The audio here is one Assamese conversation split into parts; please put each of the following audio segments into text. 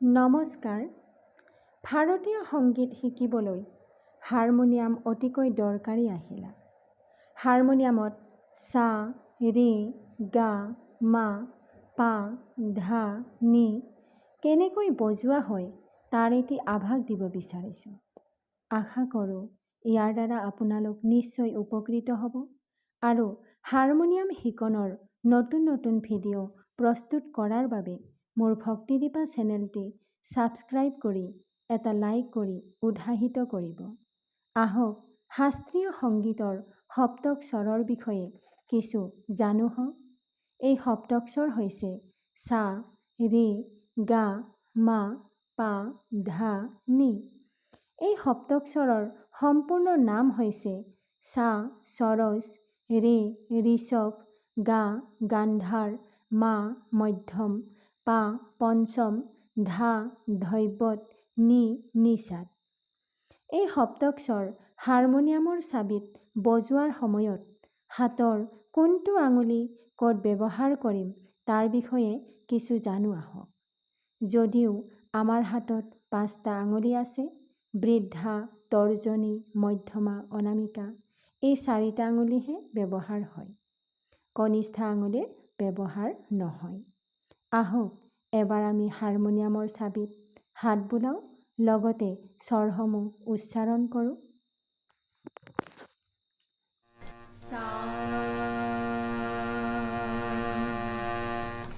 নমস্কাৰ। ভাৰতীয় সংগীত শিকিবলৈ হাৰমনিয়াম অতিকৈ দৰকাৰী আহিলা। হাৰমনিয়ামত সা, ৰে, গা, মা, পা, ধা, নি কেনেকৈ বজোৱা হয় তাৰ এটি আভাস দিব বিচাৰিছোঁ। আশা কৰোঁ ইয়াৰ দ্বাৰা আপোনালোক নিশ্চয় উপকৃত হ'ব আৰু হাৰমনিয়াম শিকনৰ নতুন নতুন ভিডিঅ' প্ৰস্তুত কৰাৰ বাবে মোৰ ভক্তিদীপা চেনেলটি ছাবস্ক্ৰাইব কৰি এটা লাইক কৰি উৎসাহিত কৰিব। আহক শাস্ত্ৰীয় সংগীতৰ সপ্তক স্বৰৰ বিষয়ে কিছু জানো হওক। এই সপ্তক স্বৰ হৈছে সা, ৰে, গা, মা, পা, ধা, নি। এই সপ্তক স্বৰৰ সম্পূৰ্ণ নাম হৈছে সা সৰজ, ৰে ঋষভ, গা গান্ধাৰ, মা মধ্যম, পা পঞ্চম, ধা ধৈৱত, নি নিষাদ। এই সপ্তক স্বৰ হাৰমনিয়ামৰ চাবিত বজোৱাৰ সময়ত হাতৰ কোনটো আঙুলি ক'ত ব্যৱহাৰ কৰিম তাৰ বিষয়ে কিছু জানো আহক। যদিও আমাৰ হাতত 5টা আঙুলি আছে, বৃদ্ধা, তৰ্জনী, মধ্যমা, অনামিকা, এই 4টা আঙুলিহে ব্যৱহাৰ হয়, কনিষ্ঠা আঙুলিৰ ব্যৱহাৰ নহয়। আহক এবাৰ আমি হাৰমনিয়ামৰ চাবিত হাত বোলাওঁ, লগতে স্বৰসমূহ উচ্চাৰণ কৰোঁ। সা,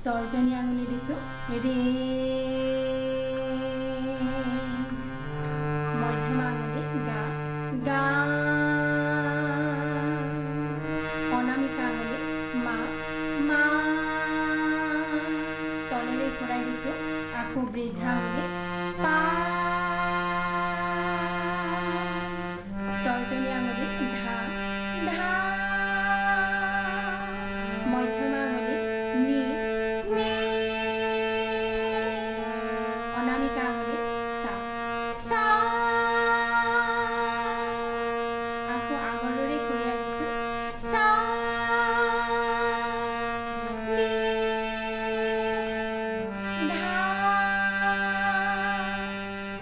তৰ্জনী আঙুলি দিছোঁ, ৰে, মধ্যমা আঙুলি গা, গা, অনামিকা আঙুলি মা, মা, তলেৰে ঘূৰাই দিছোঁ, আকৌ বৃদ্ধা আঙুলি পা, তৰ্জনী আঙুলি ধা, ধা, মধ্যমা আঙুলি নি, নি, অনামিকা আঙুলি সা, সা, আকৌ আগৰ দৰে ঘূৰি আহিছোঁ, সা, নি, ধা,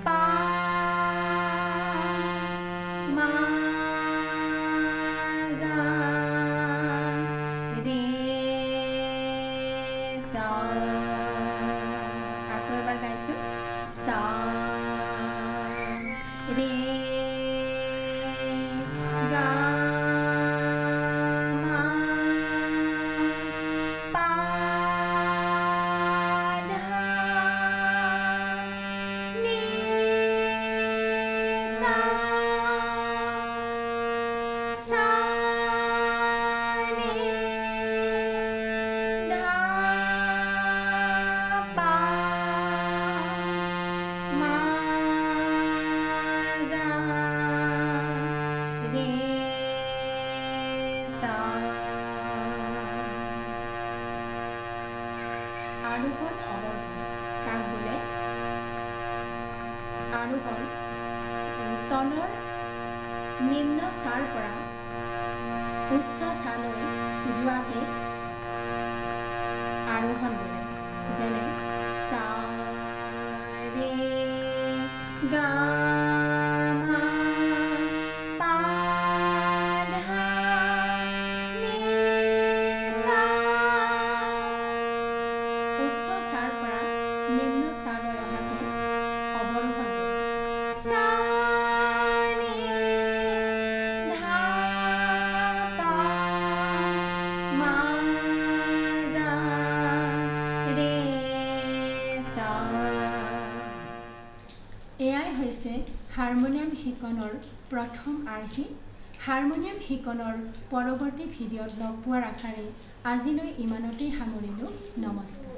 পা, মা, গা, ৰে, সা। আকৌ এবাৰ গাইছোঁ, সা, ৰে, গা, মা, পা, ধা, নি, সা, সা, নি, ধা, পা, মা, গা, ৰে, সা। আৰোহণ অৱৰোহণ কাক বোলে? আৰোহণ তলৰ নিম্ন চাৰ পৰা উচ্চ চালৈ যোৱাকে আৰোহণ বোলে। যেনে সা, ৰে, গা, মা, পা, ধা, নি, সা। উচ্চ চাৰ পৰা নিম্ন চালৈ অহাকে অৱৰোহণ বোলে। সা, নি, ধা, পা, মা, গা, ৰে, সা। এয়াই হৈছে হাৰমনিয়াম শিকনৰ প্ৰথম আৰ্হি। হাৰমনিয়াম শিকনৰ পৰৱৰ্তী ভিডিঅ'ত লগ পোৱাৰ আশাৰে আজিলৈ ইমানতেই সামৰিলোঁ। নমস্কাৰ।